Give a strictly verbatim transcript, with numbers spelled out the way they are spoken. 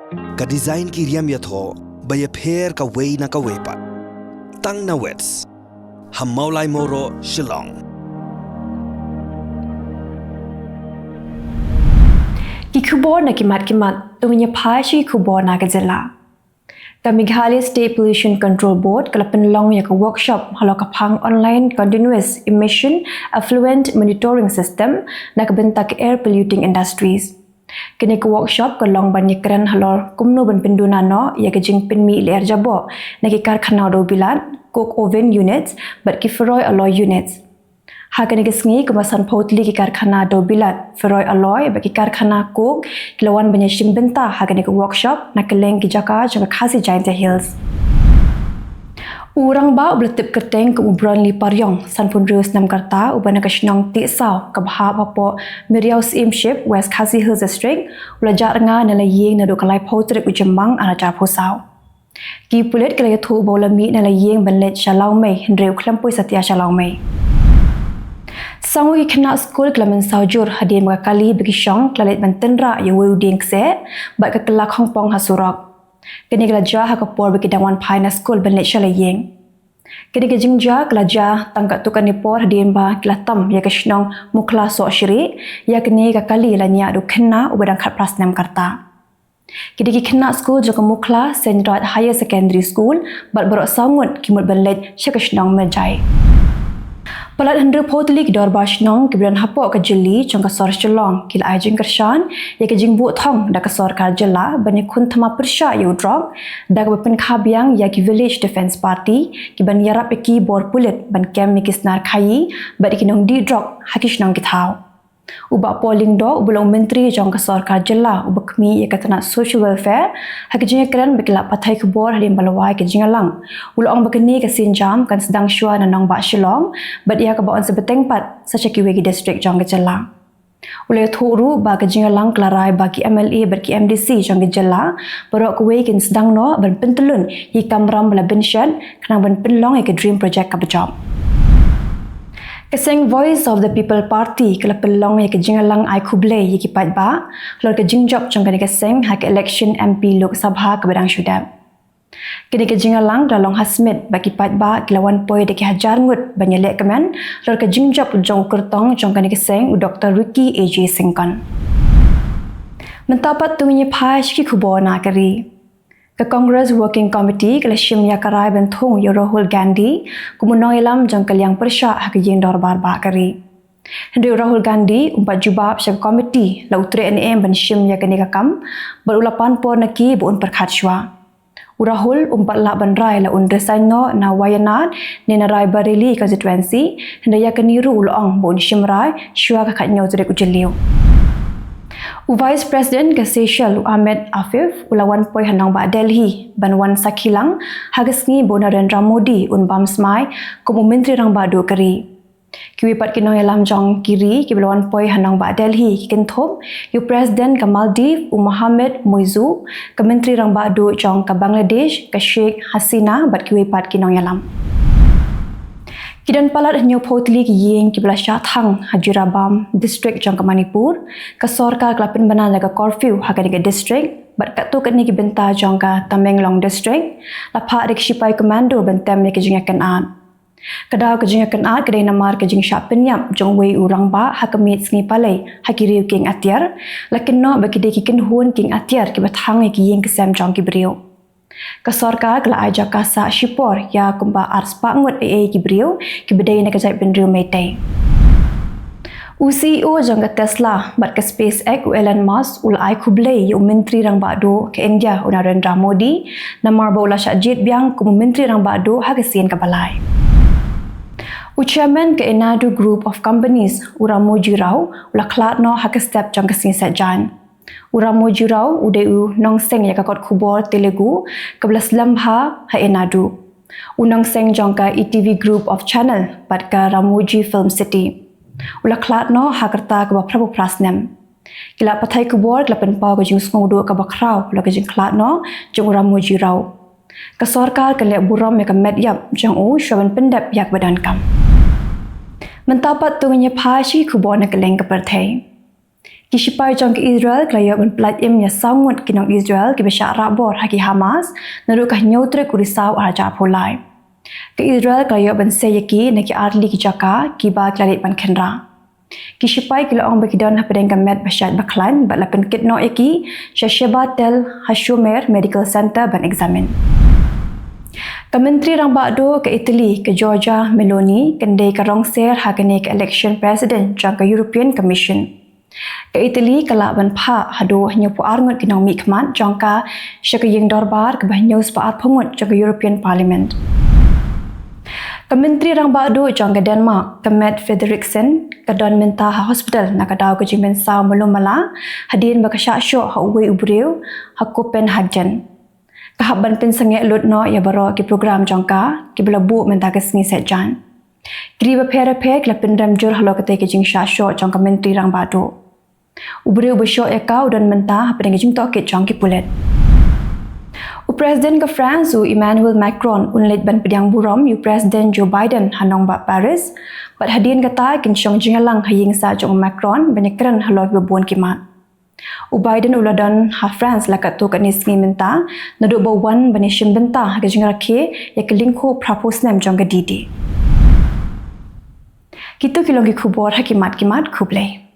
Ka design ki riam ïathoh ba ïapher kawei na kawei pat. Tang na Wits ha Mawlai Mawroh, Shillong. Ki khubor na ki mat ki mat, to ngin ïa phai sha ki khubor na ka jylla. Ka Meghalaya State Pollution Control Board ka la pynlong ïa ka workshop halor ka phang Online Continuous Emission Effluent Monitoring System na ka bynta ka Air Polluting Industries. Kane ka workshop ka long ban ïakren halor kumno ban pynduna noh ïa ka jingpynmih lyer jaboh na ki karkhana dewbilat, coke oven units bad ki ferroalloy units. Ha kane ka sngi, kumba sanphew tylli ki karkhana dewbilat, ferroalloy bad ki karkhana coke ki la wan ban ïashim bynta ha kane ka workshop na kylleng ki jaka jong ka Khasi Jaintia Hills. U rangbah uba la tip kyrteng kum u Bronly Pariong, sanphew hynriew snem ka rta, uba na ka shnong Tiehsaw kaba hap hapoh Meriaw Syiemship, West Khasi Hills District, u la jah rnga na la ïing naduh ka laiphew tarik u Jymmang arhajar arphew saw. Ki pulit ki la ïathuh ba u la mih na la ïing ban leit sha Lawmei, hynrei u khlem poi satia sha Lawmei. Saw ngut ki khynnah skul ki la mynsaw jur hadien ba ka kali ba ki shong ki la leit ban tynrah ïa uwei u dieng kseh bad ka kylla khongpong ha surok. Kane ka la jia ha ka por ba ki dang wan phai na skul ban leit sha la ïing. Kane ka jingjia ka la jia tang katto katne por hadien ba ki la tam ïa ka shnong Mukhla Sohshrieh ïa kane ka kali lanyah da u khynnah uba dang khatphra snem ka rta. Ki dei ki khynnah skul jong ka Mukhla Saint Raj Higher Secondary School bad baroh saw ngut ki mut ban leit sha ka shnong Mirjai. Palat hynriewphew tylli ki dorbar shnong kiba don hapoh ka jylli jong ka sor Shillong ki la ai jingkyrshan ïa ka jingbuh thong da ka sorkar jylla ban ïakhun thma pyrshah ïa u drok, da kaba pynkha biang ïa ki Village Defence Party kiban ïarap ïa ki bor pulit ban kem ïa ki snar khaïi bad ïa ki nongdih drok ha ki shnong ki thaw. U Bah Paul Lyngdoh, uba long u Myntri jong ka sorkar jylla uba khmih ïa ka tnat Social Welfare, ha ka jingïakren bad ki lad pathai khubor hadien ba la wai ka jingïalang, u la ong ba kane ka sienjam kan sdang shuwa na nongbah Shillong bad ïa kaba yn sa bteng pat sa sha kiwei ki district jong ka jylla. U la ïathuh ruh ba ka jingïalang ka la rai ba ki M L A bad ki M D C jong ka jylla baroh kawei kin sdang noh ban pyntyllun ïa ki kamram ba la bynshet khnang ban pynlong ïa ka Dream Project kaba jop. Ka seng Voice of the People Party ka la pynlong ïa ka jingïalang ai khublei ïa ki paidbah halor ka jingjop jong kane ka seng ha ka election M P Lok Sabha kaba dang shu dep. Kane ka jingïalang ka la long ha Smit bad ki paidbah ki la wan poi da ki hajar ngut ban ïalehkmen halor ka jingjop jong u kyrtong jong kane ka seng, u Doktor Ricky A J Syngkon. Mynta pat to ngin ïa phai sha ki khubor na ka ri. Ka Congress Working Committee ka la shim ïa ka rai ban thung ïa u Rahul Gandhi kum u nongïalam jong ka liang pyrshah ha ka ïing dorbar bah ka ri. Hynrei u Rahul Gandhi um pat jubab sha ka komiti la u treh ne em ban shim ïa kane ka kam bad u la pan por na ki ba un pyrkhat shuwa. U Rahul um pat lah ban rai la un resign noh na Wayanad ne na Raebareli constituency, hynrei ïa kane ruh u la ong ba un shim rai shuwa ka khathynñiew tarik u Jylliew. U Vice President ka Seychelles, u Ahmed Afif, u la wan poi ha nongbah Delhi ban wan sakhi lang ha ka sngi ba u Narendra Modi un bam smai kum u Myntri Rangbah Duh ka ri. Kiwei pat ki nongïalam jong ki ri kiba la wan poi ha nongbah Delhi ki kynthup ïa u President ka Maldives, u Mohamed Muizzu, ka Myntri Rangbah Duh jong ka Bangladesh, ka Sheikh Hasina, bad kiwei pat ki nongïalam. Ki don palat hynñiewphew tylli ki ïing kiba la shah thang ha Jiribam, District jong ka Manipur. Ka sorkar ka la pynbna ïa ka curfew ha kane ka district bad katto katne ki bynta jong ka Tamenglong District la phah da ki shipai commando ban tem ïa ka jingïakynad. Ka daw ka jingïakynad ka dei namar ka jingshah pynïap jong uwei u rangbah ha ka miet sngi Palei ha ki riew kieng atiar, la kynnoh ba ki dei ki kynhun kieng atiar kiba thang ïa ki ïing ki sem jong ki briew. Ka sorkar ka la ai jaka sah shipor ïa kumba arspah ngut eiei ki briew kiba dei na ka jaitbynriew Meitei. U C E O jong ka Tesla bad ka SpaceX, u Elon Musk, u la ai khublei ïa u Myntri Rangbah Duh ka India, u Narendra Modi, namar ba u la shah jied biang kum u Myntri Rangbah Duh ha ka sien kaba lai. U Chairman ka Enadu Group of Companies, u Ramoji Rao, u la khlad noh ha ka step jong ka sngi Saitjaiñ. U Ramoji Rao u dei u nongseng ïa ka kot khubor Telugu kaba la slem bha ha Enadu. U nongseng jong ka E T V Group of Channel bad ka Ramoji Film City. U la khlad noh ha ka rta kaba phra phew phra snem. Ki lad pathai khubor ki la pynpaw ka jingsngewduh kaba khraw halor ka jingkhlad noh jong u Ramoji Rao. Ka sorkar kan leh burom ïa ka met ïap jong u shuwa ban pyndep ïa kaba donkam. Mynta pat to ngin ïa phai sha ki khubor na kylleng ka pyrthei. Ki shipai jong ka Israel ki la ïoh ban pyllait im ïa saw ngut ki nong Israel kiba shah rah bor ha ki Hamas naduh ka hynñiew tarik u Risaw ar hajar arphew lai. Ka Israel ki la ïoh ban sei ïa ki na ki artylli ki jaka kiba ki la leit ban kynrah. Ki shipai ki la ong ba ki don hapdeng ka met ba shait ba khlaiñ bad la pynkit noh ïa ki sha Sheba Tel HaShomer Medical Center ban examine. Ka Myntri Rangbah Duh ka Italy ka Giorgia Meloni kan dei ka rong ser ha kane ka election president jong ka European Commission. Ka Italy ka lah ban phah haduh hynñiewphew ar ngut ki nongmihkhmat jong ka sha ka ïing dorbar kaba hynñiewspah arphew ngut jong ka European Parliament. Ka Myntri Rangbah Duh jong ka Denmark ka Mette Frederiksen ka don mynta ha hospital na ka daw ka jingmynsaw malu mala hadien ba ka shah shoh ha uwei u briew ha Copenhagen. Ka hap ban pynsangeh lut noh ïa baroh ki program jong ka kiba la buh mynta ka sngi Saitjaiñ. Ki ri bapher bapher ki la pynrem jur halor katei ka jingshah shoh jong ka Myntri Rangbah Duh. U briew ba shoh ïa ka u don mynta hapdeng ka jingtohkit jong ki pulit. U President ka France u Emmanuel Macron un leit ban pdiang burom ïa u President Joe Biden ha nongbah Paris bad hadien kata kin shong jingïalang ha ïing sah jong u Macron ban ïakren halor kiba bun ki mat. U Biden u la don ha France la katto katne sngi mynta naduh ba u wan ban ïashim bynta ha ka jingrakhe ïa ka lyngkhuh phraphew snem jong ka D-Day. Kito ki long ki khubor ha ki mat ki mat. Khublei.